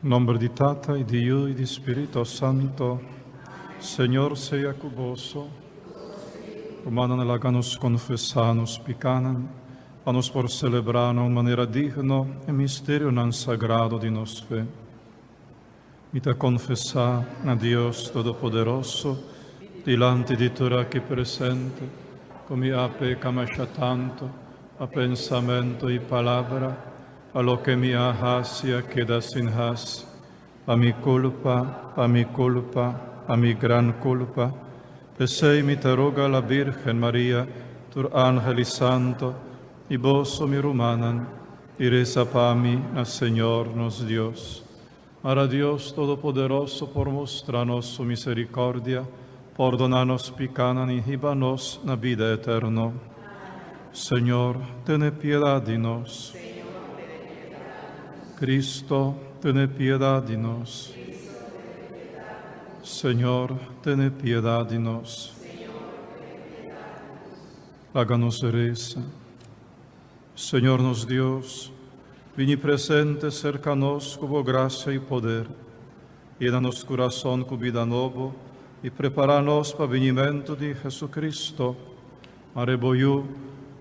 Nomber di Tata y di Yu y di Spirito Santo. Señor sea cu boso. Rumannan, laga nos confesa nos picanan, pa nos por celebra na un manera digno e misterionan sagrado di nos fe. Mi ta confesa na Dios Todopoderoso, dilanti di tur aki presente, cu mi a peca masha tanto, pa pensamento y palabra, pa loke mi a haci a keda sin haci, pa mi culpa, pa mi culpa, pa mi gran culpa. P'esey mi ta roga la Virgen Maria, tur angel y santo, y boso mi rumannan, y reza pa mi na Señor nos Dios. Mara Dios Todopoderoso por mustra nos su misericordia, pordona nos picanan y hiba nos na bida eterno. Señor, tene piedad di nos. Cristo, tene piedad di nos. Señor, tene piedad di nos. Laga nos resa. Señor nos Dios, bini presente cerca nos cu bo gracia y poder. Yena nos curason cu bida nobo y prepara nos pa binimento di Jesucristo. Mare bo Yu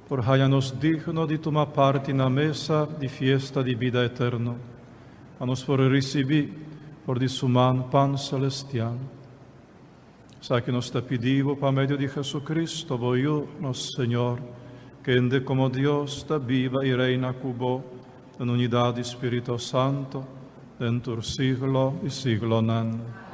por haya nos digno di tuma parti na mesa di fiesta di bida eterno, pa nos por ricibi for di su man pan celestial. Esaki nos ta pidi bo pa medio di Jesucristo, bo Yu, nos Señor, kende como Dios ta biba y reina cu bo den unidad di Spirito Santo, den tur siglo y siglonan.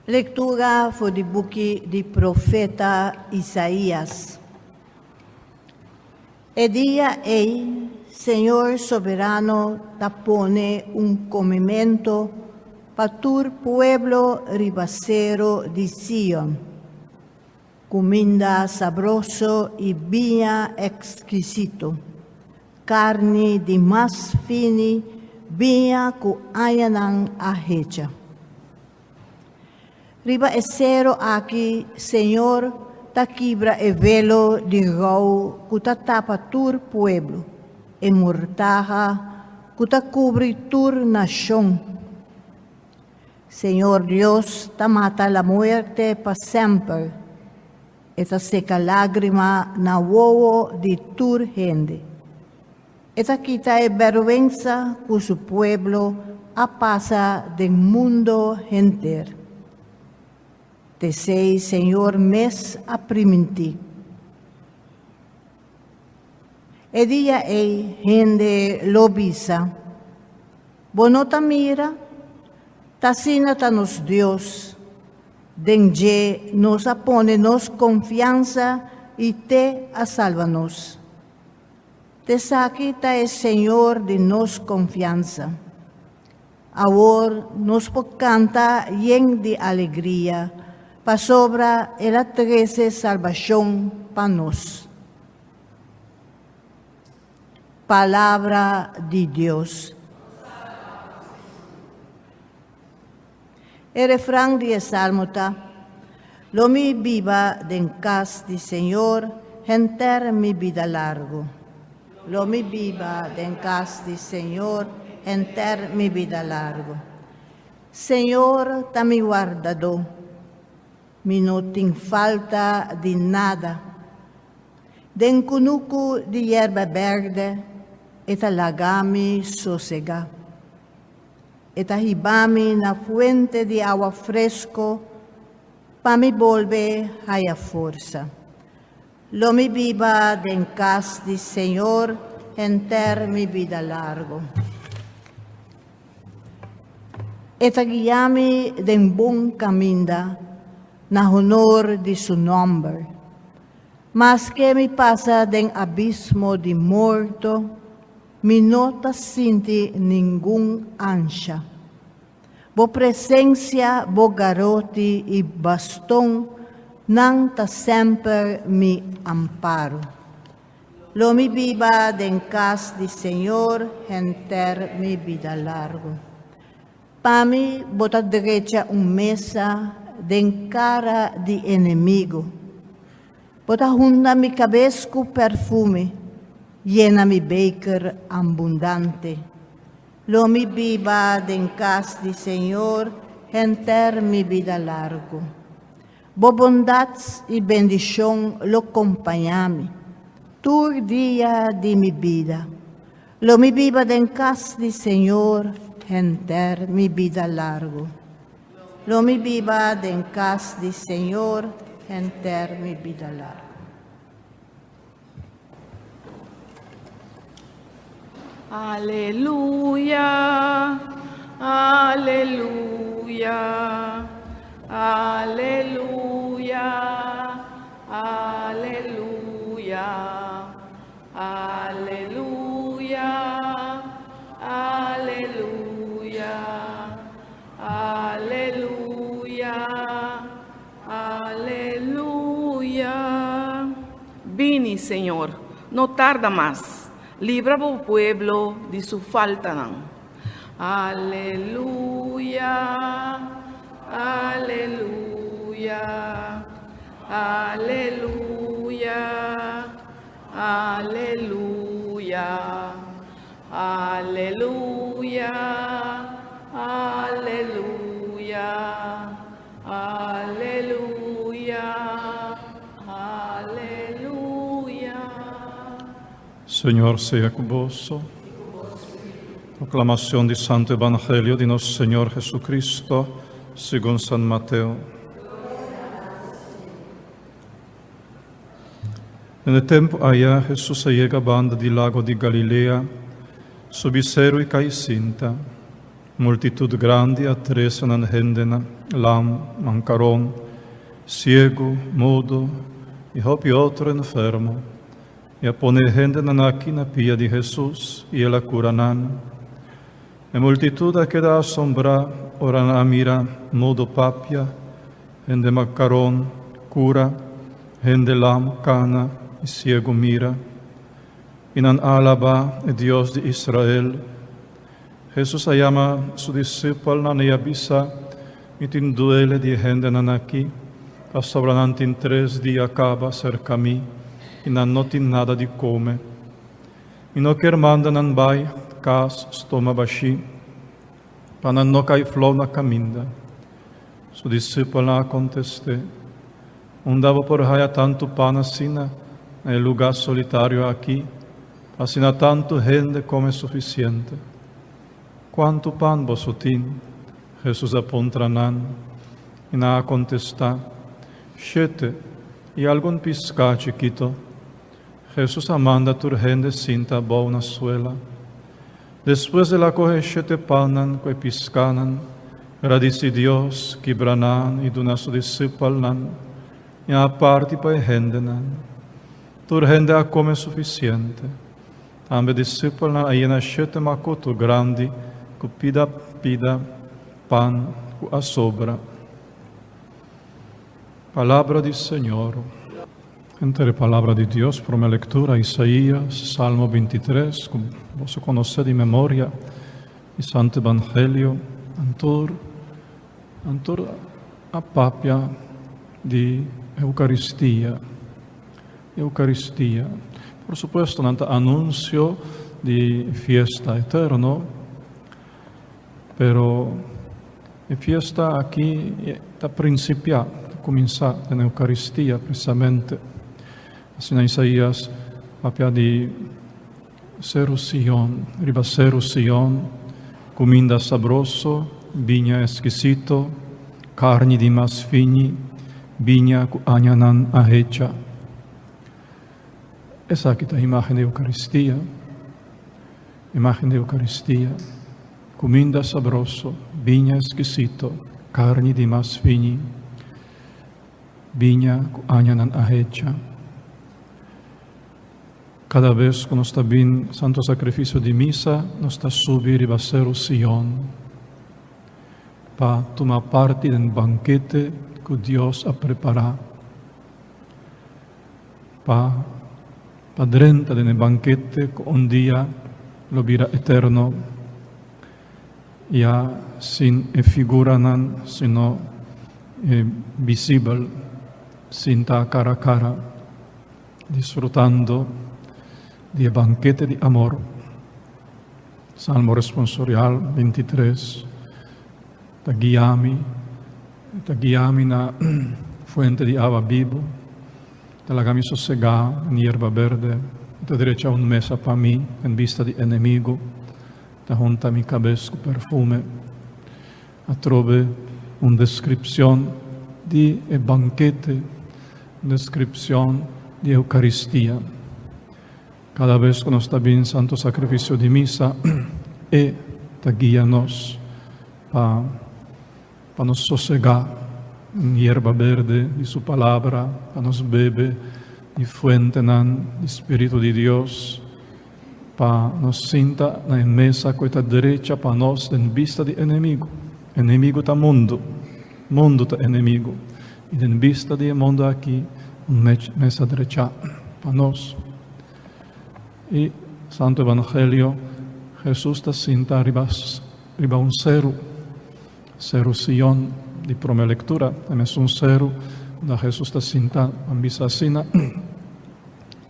Lectura for di buki di profeta Isaías. E dia ei, Señor Soberano ta pone un comimento pa tur pueblo riba sero di Sion, cuminda sabroso y biña exkisito, carni di mas fini, biña cu añanan a hecha. Riba e sero aki Señor ta kibra e velo di rou ku ta tapa tur pueblo, e murtaha ku ta kubri tur nashon. Señor Dios ta mata la muerte pa semper, e ta seka lágrima na wowo di tur hende. E ta kita e bèrgwensa ku su pueblo a pasa den mundo henter. T'esei Señor mes a primintí. E dia ei hende lo bisa, Bo no ta mira? T'asina ta nos Dios. Den dje nos a pone nos konfiansa i t'e a salba nos. T'esaki ta e Señor di nos konfiansa. Awor nos por kanta yen di alegria, pasobra el a trese salbashon pa nos. Palabra di Dios. E refran di e salmo ta, Lo mi biba den kas di Señor henter mi bida largu. Lo mi biba den kas di Señor henter mi bida largu. Señor ta mi wardadó, mi no tin falta di nada. Den kunuku di yerba bèrdè e ta laga mi sosegá. E ta hiba mi na fuente di awa fresco pa mi bolbe haya forsa. Lo mi biba den cas di Señor henter mi bida largo. E ta guia mi den bon caminda na honor di su nomber. Maske mi pasa den abismo di morto, Mi no ta sinti ningun ansha. Bo presencia, bo garoti i baston, nan ta semper mi amparo. Lo mi biba den cas di Señor henter mi bida largo. Pa mi bo ta drecha un mesa. den kara di enemigu. Bo ta hunda mi kabes ku perfume, yena mi beker abundante. Lo mi biba den kas di Señor henter mi bida largu. Bo bondat i bendishon lo kompañá mi tur dia di mi bida. Lo mi biba den kas di Señor henter mi bida largu. Lo mi biba den kas di Señor henter mi bida largu. Aleluya, aleluya, aleluya, aleluya, aleluya, aleluya, aleluya, aleluya. Bini, Señor, no tarda mas. Libra bo pueblo di su faltanan. Aleluya, aleluya, aleluya, aleluya, aleluya, aleluya, aleluya, aleluya. Señor sea ku boso. Proclamación di Santo Evangelio di nos Señor Jesucristo, segun San Mateo. Den e tempu aya Hesus a yega banda di lago di Galilea, subi seru i kai sinta. Multitut grandi a trese nan hendenan, lam, mankaron, siegu, mudo i hopi otro enfermo, i a pone e hendenan aki na pia di Hesus, i el a kura nan. E multitut a keda asombrá ora nan a mira mudo papia, hende mankaron kura, hende lam kana i siegu mira. I nan a alabá e Dios di Israel. Hesus a yama su disipelnan i a bisa, Mi tin duele di e hendenan aki, pasobra nan tin tres dia kaba serka mi i nan no tin nada di kome. Mi no kier manda nan bai kas stoma bashí, pa nan no kai flou na kaminda. Su disipelnan a kontest'é, Unda bo por haya tantu pan asina na e lugá solitario aki? Asina tantu hende kome sufisiente. Kuantu pan boso tin? Hesus a puntra nan. I nan a kontestá, Shete, i algun piská chikito. Hesus a manda tur hende sinta abou na suela. Despues el a kohe e shete pannan ku e piskánan, gradisí Dios, kibra nan i duna su disipelnan, i a parti pa e hendenan. Tur hende a kome sufisiente. Tambe disipelnan a yena shete makutu grandi ku pida pida pan ku a sobra. Palabra di Señor. Henter e Palabra di Dios, prome lektura, Isaías, Salmo bintitres, ku boso konosé di memoria, i Santo Evangelio, antur, antur a papia di Eukaristia. Eukaristia. Por supuesto nan ta anunsio di fiesta eterno, pero e fiesta aki ta prinsipia, ta kuminsá den Eukaristia precisamente. Asina Isaías papia di Seru Sion, riba Seru Sion, kuminda sabroso, biña eskisito, karni di mas fini, biña ku añanan a hecha. Esaki ta imágen di Eukaristia, imágen di Eukaristia, kuminda sabroso, biña eskisito, karni di mas fini, biña ku añanan a hecha. Kada bes ku nos ta bin Santo Sakrifisio di Misa, nos ta subi riba Seru Sion pa tuma parti den bankete ku Dios a prepará. Pa pa drenta den e bankete ku un dia lo bira eterno, ya sin e figuranan, sino Visibel, sinta cara a cara, disfrutando di e banquete di amor. Salmo responsorial 23 ta guia mi, ta guia mi na fuente di awa bibu, ta laga mi sosegá den yerba berde, ta drecha un mesa pa mi en bista di enemigu, ta hunta mi kabes ku perfume. Atrobe un descripcion di e banquete, un descripcion di Eucaristia. Cada bes cu nos ta bin Santo Sacrificio di Misa, e ta guia nos pa pa nos sosega den yerba berde di su Palabra, pa nos bebe di fuentenan di Spiritu di Dios. Pa nos sinta na e mesa ku e ta drecha pa nos den bista di enemigu. Enemigu ta mundu. Mundu ta enemigu. I den bista di e mundu aki un mesa drechá pa nos. I Santu Evangelio, Hesus ta sinta riba riba un seru, Seru Sion di promé lektura, e mesun seru unda Hesus ta sinta, nan bisa asina.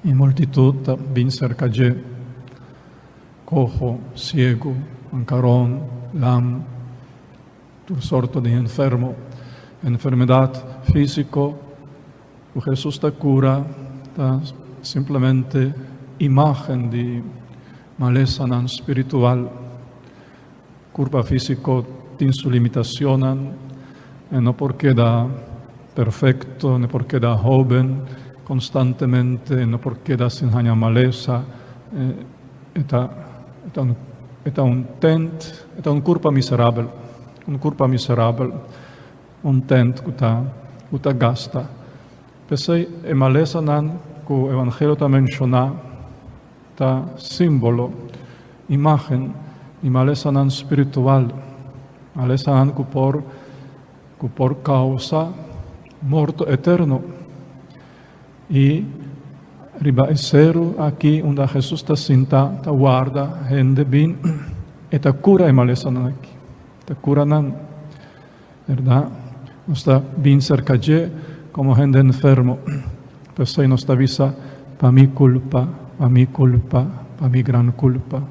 E multitud ta bin serka dje, koho, siegu, mankaron, lam, tur sorto di enfermo. Enfermedat físiko ku Hesus ta kura ta simplemente imágen di malesanan spiritual. Kurpa físiko tin su limitacionnan, e no por keda perfecto, no por keda hóben konstantemente, no por keda sin haña malesa. E ta e ta un e ta un tent, e ta un kurpa miserabel, un kurpa miserabel, un tent ku ta ku ta gasta. P'esei e malesanan ku Evangelio ta menshoná Ta símbolo, imágen di malesanan spiritual, malesanan ku por ku por kousa morto eterno. I riba e seru aki unda Hesus ta sinta ta warda hende bin, e ta kura e malesanan aki, ta kura nan. Berdad? Nos ta bin serka dje komo hende enfermo. P'esei nos ta bisa, Pa mi kulpa, pa mi kulpa, pa mi gran kulpa.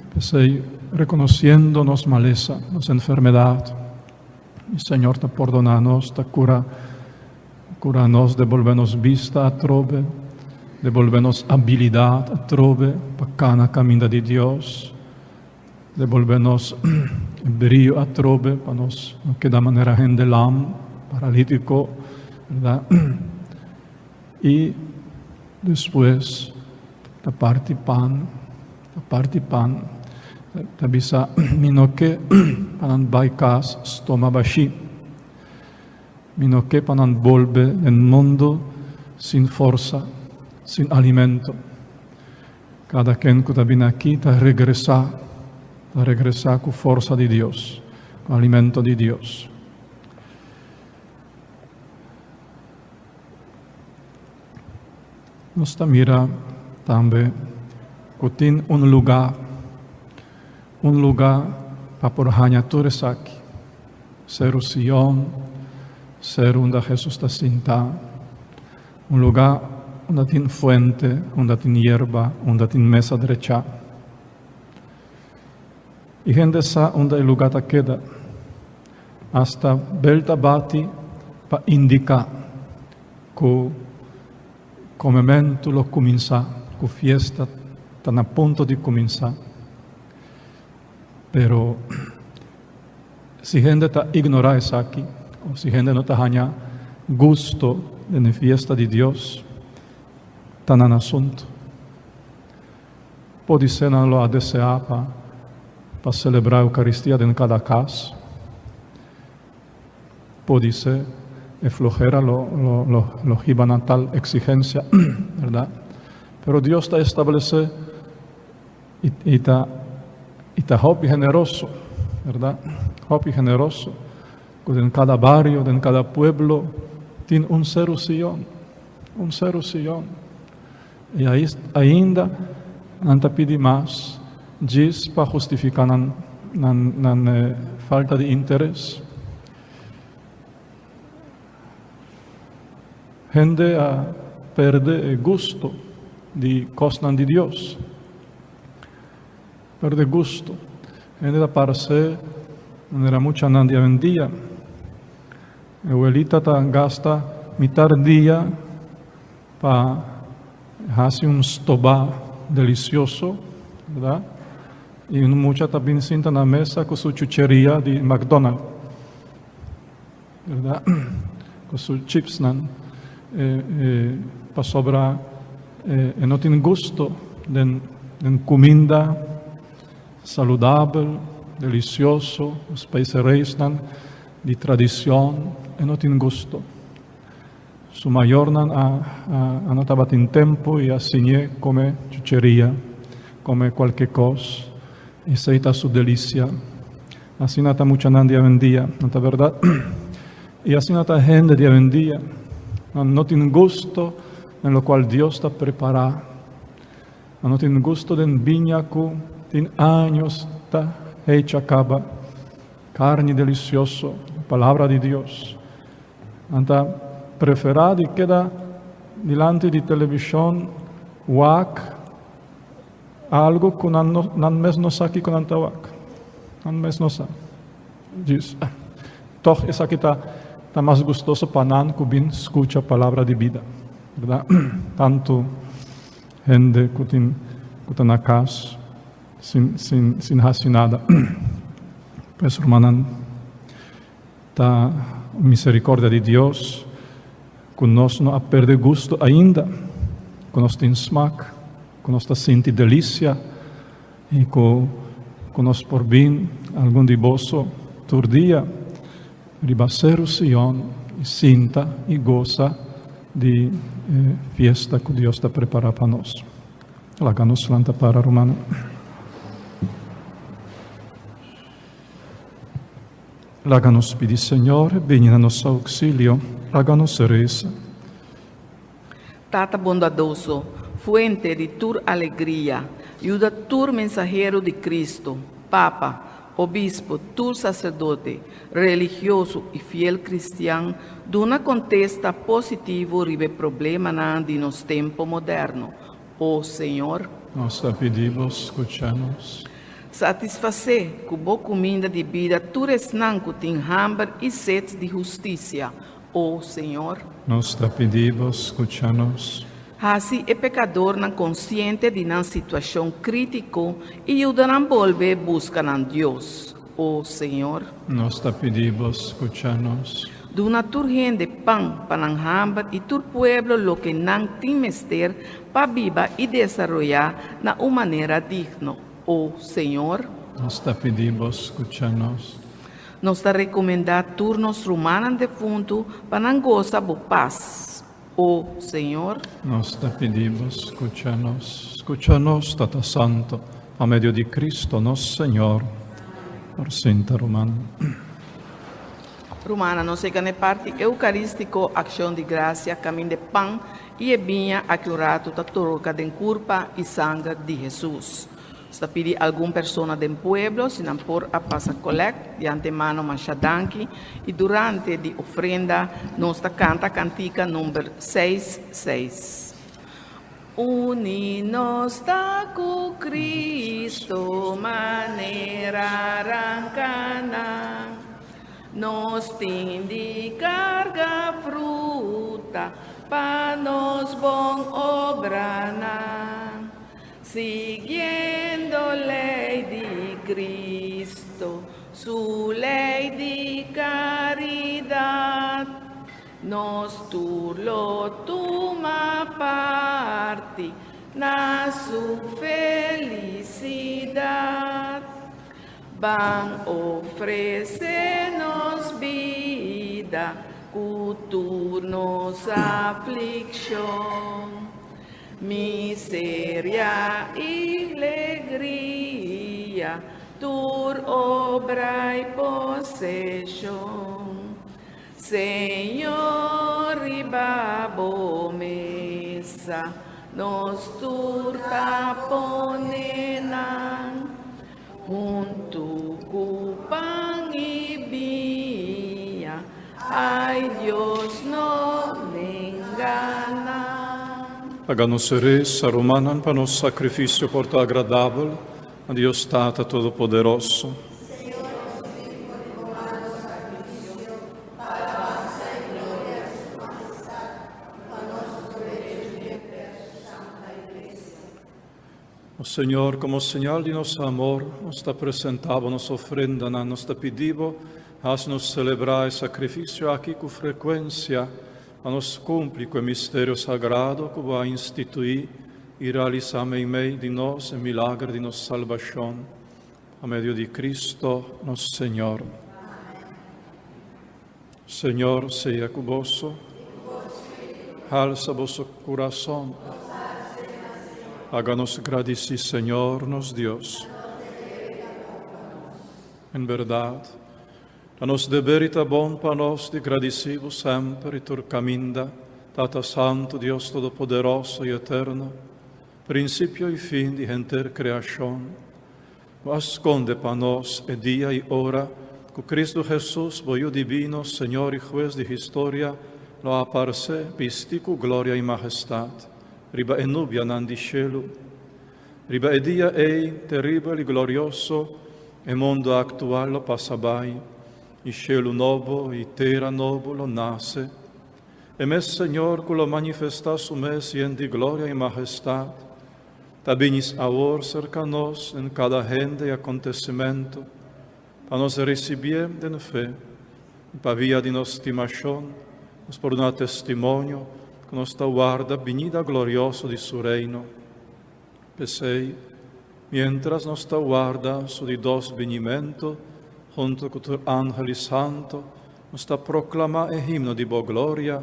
P'esei, rekonosiendo nos malesa, nos enfermedat, e Señor ta pordoná nos, ta kura, kura nos, debolbé nos bista atrobe, debolbé nos abilidat atrobe pa kana kaminda di Dios. Debolbe nos e brio atrobe pa nos no keda manera hende lam, paralítiko, berdad? I despues ta parti pan, ta parti pan, ta bisa, Mi no ke pa nan bai kas stoma bashí. Mi no ke pa nan bolbe den mundu sin forsa, sin alimento. Kada ken ku ta bini aki ta regresá, ta regresá ku forsa di Dios, ku alimento di Dios. Nos ta mira tambe ku tin un lugá, un lugá pa por haña tur esaki. Seru Sion, seru unda Hesus ta sintá. Un lugá unda tin fuente, unda tin yerba, unda tin mesa drechá. I hende sa unda e lugá ta keda. Asta bel ta bati pa indiká ku komementu lo kuminsá, ku fiesta ta na punto di kuminsá. Pero si hende ta ignorá esaki, òf si hende no ta haña gusto den e fiesta di Dios, ta nan asuntu. Podisé nan lo a deseá pa pa selebrá Eukaristia den kada kas. Podisé e flohera lo lo lo lo hiba nan tal eksigensia, bèrdat? Pero Dios ta establesé. I ta i ta hopi generoso, berdad? Hopi generoso ku den kada bario, den kada pueblo tin un seru Sion, un seru Sion. I ai ainda nan ta pidi mas djis pa hustifiká nan nan nan falta di interes. Hende a perde e gusto di kosnan di Dios. Perde gusto. Hende ta parse manera muchanan di awendia. E welita ta gasta mitar dia pa hasi un stobá delisioso, berdad? I un mucha ta bin sinta na mesa ku su chucheria di McDonald, berdad? Ku su chipsnan, pasobra e no tin gusto den den kuminda saludabel, delisioso, speserijsnan di tradishon, e no tin gusto. Su mayornan a a no tabatin tempu i a siñ'é kome chucheria, kome kualke kos. Esei ta su delisia. Asina ta muchanan di awendia, no ta bèrdat? I asina ta hende di awendia. Nan no tin gusto den lokual Dios ta prepará. Nan no tin gusto den biña ku tin años ta hecha kaba, karni delisioso, Palabra di Dios. Nan ta preferá di keda dilanti di televishon wak algu ku nan no nan mes no sa kiko nan ta wak. Nan mes no sa. Djis, tòg esaki ta ta mas gustoso pa nan ku bin skucha palabra di bida. Bèrdat? Tantu hende ku tin ku ta na kas sin sin sin hasi nada. Pues rumannan. Ta misericordia di Dios cu nos no a perde gusto ainda, cu nos tin smak, cu nos ta sinti delicia y cu cu nos por bin algun di boso tur dia riba Seru Sion y sinta y gosa di e fiesta cu Dios ta prepara pa nos. Laga nos lanta para, rumannan. Laga nos pidi Señor bini na nos auxilio, laga nos reza. Tata bondadoso, fuente di tur alegria, yuda tur mensahero di Cristo, Papa, Obispo, tur sacerdote, religioso y fiel cristian duna contesta positivo riba e problemanan di nos tempo moderno. O Señor. Nos ta pidi Bo, scucha nos. Satisfasé ku bo kuminda di bida tur esnan ku tin hamber i set di hustisia, o Señor. Nos ta pidi Bo, skucha nos. Hasi e pekadornan konsiente di nan situashon krítiko i yuda nan bolbe buska nan Dios, o Señor. Nos ta pidi Bo, skucha nos. Duna tur hende pan pa nan hamber i tur pueblo loke nan tin mester pa biba i desaroyá na un manera digno, O Señor. Nos ta pidi Bo skucha nos. Nos ta rekomendá tur nos rumannan defuntu pa nan gosa Bo pas, O Señor. Nos ta pidi Bo skucha nos. Skucha nos, Tata Santo, pa medio di Cristo nos Señor. Por sinta, rumannan. Rumannan, nos yega na e parti eukarístiko, akshon di grasia, kaminda e pan i e biña aki un ratu ta toka den kurpa i sanger di Hesus. Nos ta pidi algun persona den pueblo si nan por a pasa kolèkt di antemano masha danki i durante di ofrenda nos ta kanta kantika number seis seis. Uni nos ta ku Cristo manera rankanan. Nos tin di karga fruta pa nos bon obranan. Siguiendo lei di Cristo, su lei di karidat. Nos tur lo tuma parti na su felisidat. Ban ofresé nos bida ku tur nos aflikshon, miseria i legria, tur obra i poseshon. Señor riba bo mesa nos tur ta pone nan, huntu ku pan i biña, ai Dios no nenga. Haganos resa, rumannan, pa nos sakrifisio por ta agradabel na Dios Tata Todopoderoso. O Señor, como señal di nos amor, nos ta presentá Bo nos ofrendanan, nos ta pidí Bo, hasi nos selebrá e sakrifisio aki ku frekuensia, pa nos kumpli ku e misterio sagrado ku Bo a instituí i realisá meimei di nos e milager di nos salbashon. Pa medio di Cristo nos Señor. Señor sea ku boso. Halsa boso kurason. Haga nos gradisí Señor nos Dios. En bèrdat, ta nos deber i ta bon pa nos di gradisí bo semper i tur kaminda, Tata Santu, Dios Todopoderoso i Eterno, Prinsipio i fin di henter kreashon. Bo a skonde pa nos e dia i ora ku Kristu Hesus, bo Yu dibino, Señor i Hues di historia, lo a aparsé bistí ku gloria i mahestat riba e nubianan di shelu. Riba e dia ei teribel i glorioso, e mundu aktual lo pasa bai, i shelu nobo i tera nobo lo nase. E mes Señor ku lo manifestá su mes yen di gloria i mahestat, Ta binis awor serka nos den kada hende i akontesimentu, pa nos risibié den fe, i pa via di nos stimashon nos por duna testimonio ku nos ta warda binida glorioso di su Reino. P'esei, miéntras nos ta warda su di dos binimentu, huntu ku tur angel i santu, nos ta proklamá e himno di bo gloria,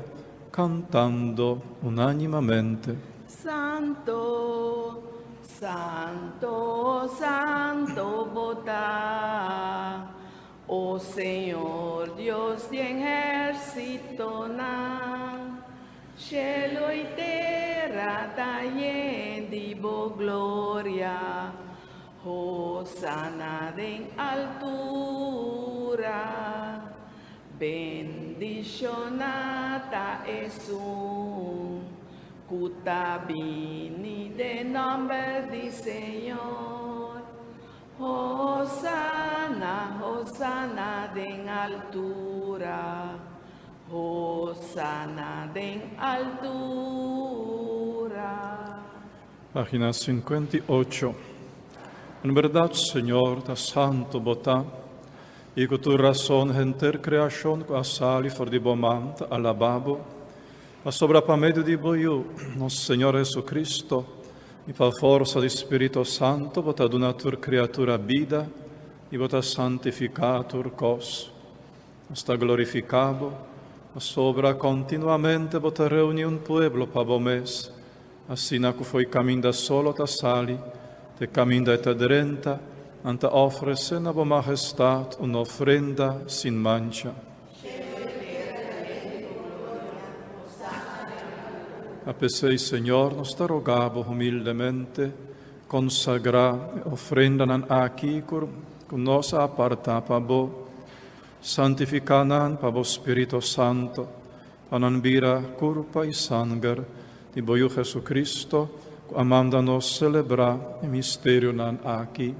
kantando unánimamente. Santo, Santo, Santo bo ta, o Señor Dios di ehérsitonan. Shelu i tera ta yen di bo gloria. Hosana den altura. Bendishoná ta esun ku ta bini den nòmber di Señor. Hosana, hosana den altura. Hosana den altura. Página 58. En bèrdat, Señor, ta santu bo ta, i ku tur rason henter kreashon ku a sali for di bo man ta alabá bo. Pasobra pa medio di bo Yu, nos Señor Jesucristo, i pa forsa di Spirito Santo bo ta duna tur kriatura bida i bo ta santifiká tur kos. Nos ta glorifiká bo, pasobra kontinuamente bo ta reuní un pueblo pa bo mes, asina ku fo'i kaminda solo ta sali te kaminda e ta drenta, nan ta ofresé na bo Mahestat un ofrenda sin mancha. A p'esei, Señor, nos ta rogá bo humildemente, konsagrá e ofrendanan aki ku nos a apartá pa bo. Santifiká nan pa bo Spirito Santo, pa nan bira kurpa i sanger di bo Yu Jesucristo, ku a manda nos selebrá e misterionan aki.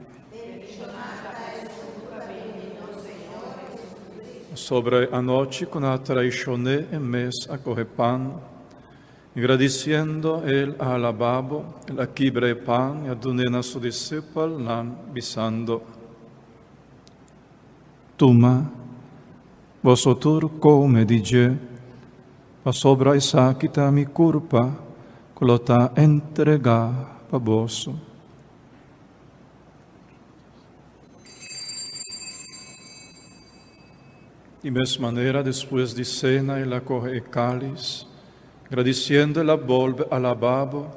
Pasobra e anochi ku nan a traishon'é, e mes a kohe pan, i gradisiendo el a alabá bo, el a kibra e pan i a dun'é na su disipelnan, bisando. Tuma, boso tur kome di dje, pasobra esaki ta mi kurpa ku lo ta entregá pa boso. Di mes manera, despues di sena el a kohe e kális, gradisiendo el a bolbe alabá bo,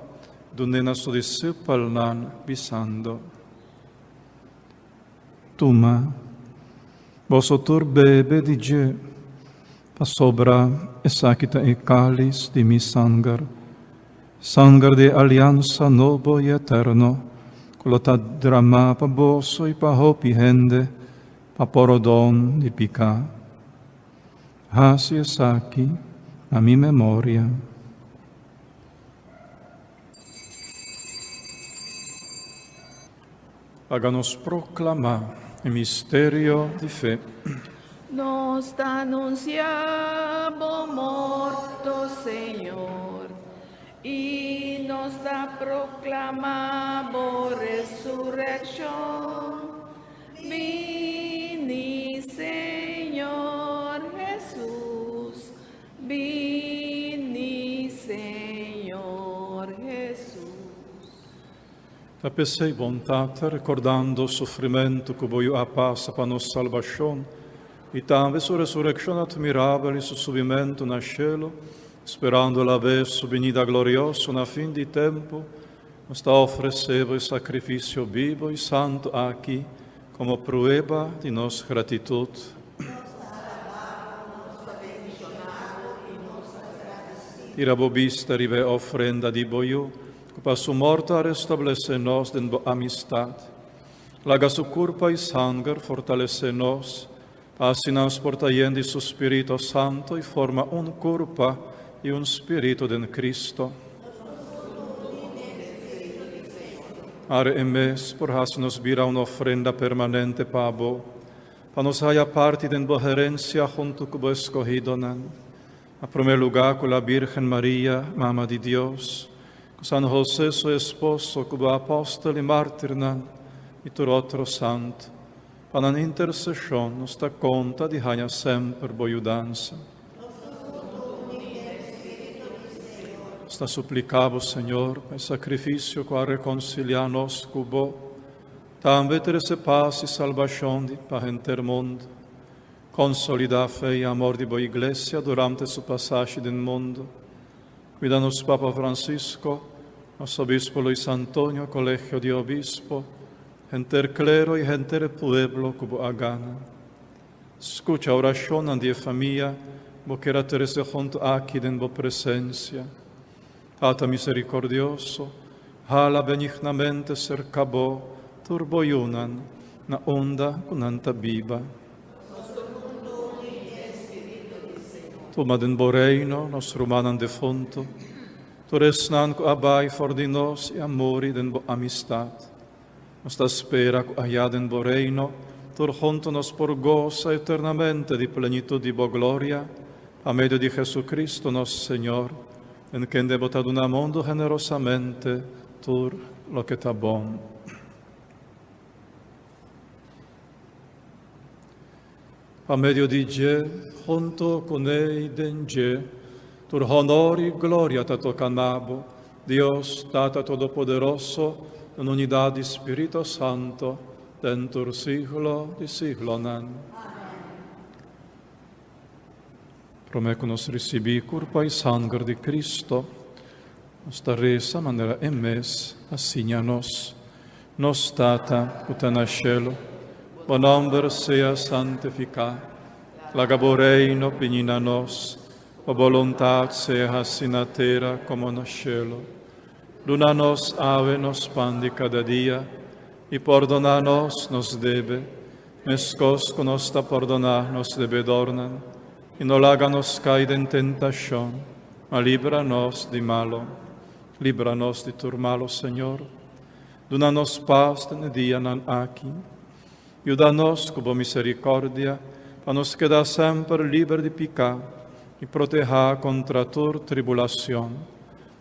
dun'é na su disipelnan, bisando. Tuma, boso tur bebe di dje, pasobra esaki ta e kális di mi sanger, sanger di e aliansa nobo i eterno, ku lo ta dramá pa boso i pa hopi hende pa porodon di piká. Hasi esaki na mi memoria. Laga nos proclama e misterio di fe. Nos ta anuncia bo morto, Señor, y nos ta proclama bo resureccion. Bini, Señor Jesus. Bini, Señor Jesus. Ta p'esey, bon Tata, recordando sufrimento cu bo Yiu a pasa pa nos salbacion, y tambe su resureccion admirabel y su subimento na cielo, sperando alabes su binida glorioso na fin di tempo, nos ta ofrece e sacrificio bibo y santo aki como prueba di nos gratitud. Tira bo bista riba e ofrenda di bo Yiu, cu pa su morto a restablece nos den bo amistad. Laga su curpa y sanger fortalece nos, pa asina nos por ta yen di su Spirito Santo y forma un curpa y un spirito den Cristo. Mare e mes por haci nos bira un ofrenda permanente pa bo, pa nos haya parti den bo herencia hunto cu bo escohidonan. Na prome lugar cu la Virgen Maria, Mama di Dios, cu San José, su esposo, cu bo apostel y martirnan, y tur otro santo. Pa nan intercesion nos ta conta di haya semper bo yudansa. Nos ta suplica bo, Señor, pa e sacrificio cu a reconcilia nos cu bo, tambe trece paz y salbacion pa henter mundo. Consolida fe y amor di bo Iglesia durante su pasashi den mundo. Cuida nos Papa Francisco, nos Obispo Luis Antonio, Colegio di Obispo, henter clero y henter pueblo cu bo a gana. Scucha oracion di famia, bo kier a trece hunto aki den bo presencia. Tata misericordioso, hala benignamente cerca bo, tur bo yiunan, na unda cu nan ta biba. Tuma den bo reino, nos rumannan defunto, tur esnan cu a bay for di nos y a muri den bo amistad. Nos ta spera cu aya den bo reino, tur hunto nos por goza eternamente di plenitud di bo gloria, pa medio di Jesucristo nos Señor, den kende bo ta duna mundo generosamente tur loke ta bon. Pa medio di dje, hunto cu ne y den dje, tur honor y gloria ta toca na bo, Dios, Tata Todopoderoso, den unidad di Spirito Santo, den tur siglo di siglonan. Prome cu nos ricibi curpa y sanger di Cristo, nos ta reza manera e mes a siña nos. Nos Tata, cu ta na cielo, bo nomber sea santifica. Laga bo reino bini na nos, bo boluntad sea haci na tera como na cielo. Duna nos awe nos pan di cada dia, y pordona nos nos debe, mescos cu nos ta pordona nos debedornan, y no laga nos cay den tentacion, ma libra nos di malo. Libra nos di tur malo, Señor. Duna nos paz den e dianan aki. Yuda nos cu bo misericordia, pa nos keda semper liber di pica y proteha contra tur tribulacion,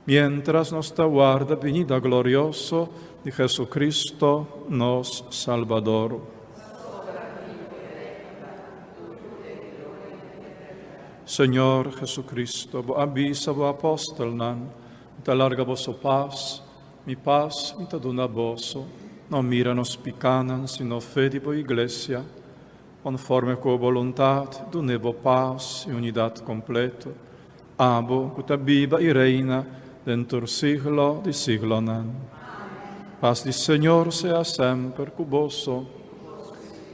mientras nos ta warda binida glorioso di Jesucristo, nos Salbador. Señor Jesucristo, bo a bisa bo apostelnan, ta larga boso paz, mi paz mi ta duna boso. No mira nos picanan, sino fe di bo iglesia, conforme cu bo boluntad, dun'e bo paz y unidad completo. Abo, cu ta biba y reina, den tur siglo di siglonan. Paz di Señor sea semper cu boso.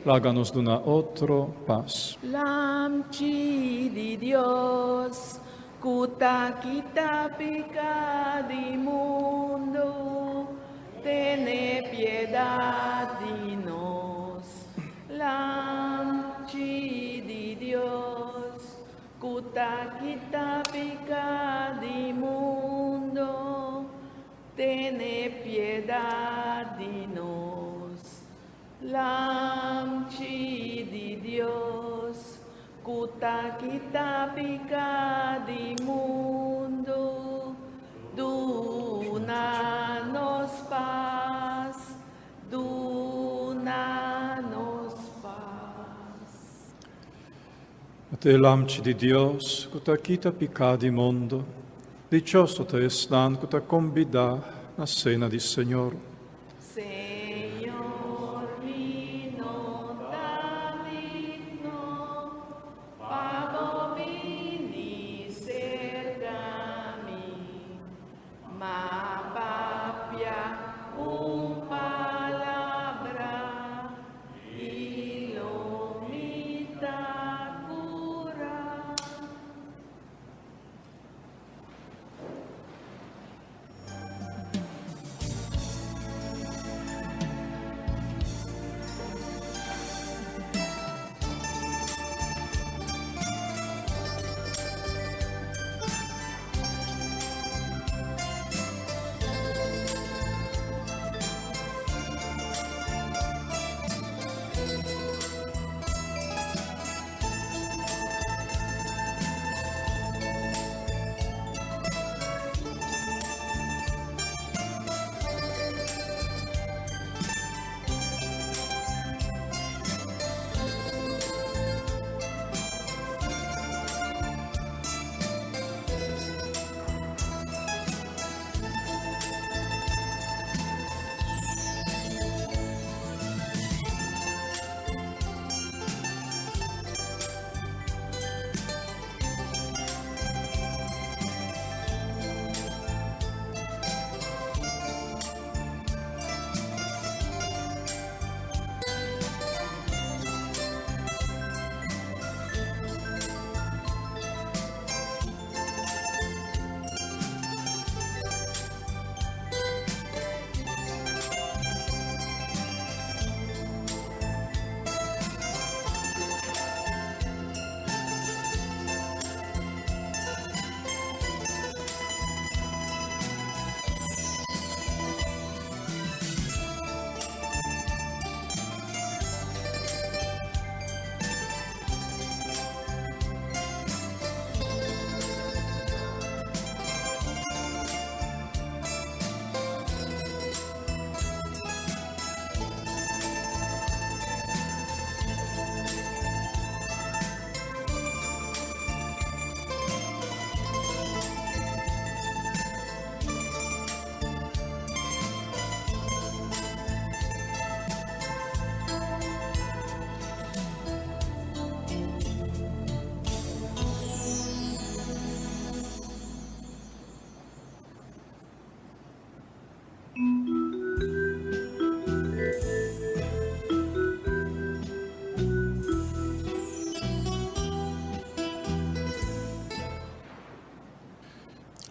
Laga nos duna otro paz. Lamchi di Dios, cu ta kita pica di mundo, tene piedad di nos. Lamchi di Dios, cu ta kita pica di mundo, tene piedad di nos. Lamchi di Dios, ku ta kita piká di mundu, duna nos pas, duna nos pas. Ata e Lamchi di Dios, ku ta kita piká di mundu, dichoso ta esnan ku ta kombidá na sena di Señor. Señor, mi no ta digno pa bo bini serka mi, ma papia un palabra i lo mi ta kurá.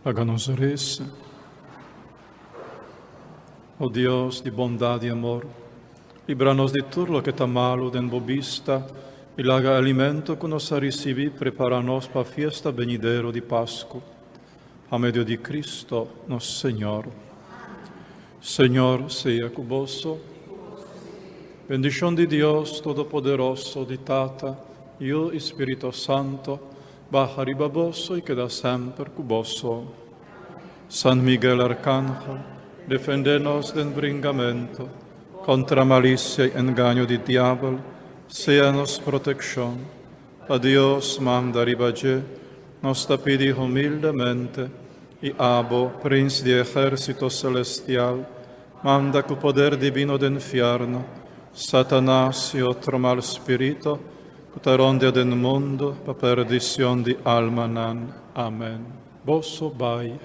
Laga nos resa. O Dios di bondat i amor, libra nos di tur loke ta malu den bo bista i laga e alimento ku nos a risibí prepará nos pa fiesta benidero di Pasku. Pa medio di Cristo nos Señor. Señor sea ku boso. Bendishon di Dios Todopoderoso, di Tata, Yu i Spirito Santo, baha riba boso i keda semper ku boso. San Miguel Arcángel, defendé nos den bringamento kontra malisia i engaño di diabel, sea nos protekshon. Pa Dios manda riba dje, nos ta pidi humildemente, i abo, Prins di ehérsito selestial, manda ku poder dibino den fièrnu Satanas i otro mal spirito ku ta rondia den mundu pa perdishon di almanan. Amen. Boso bai.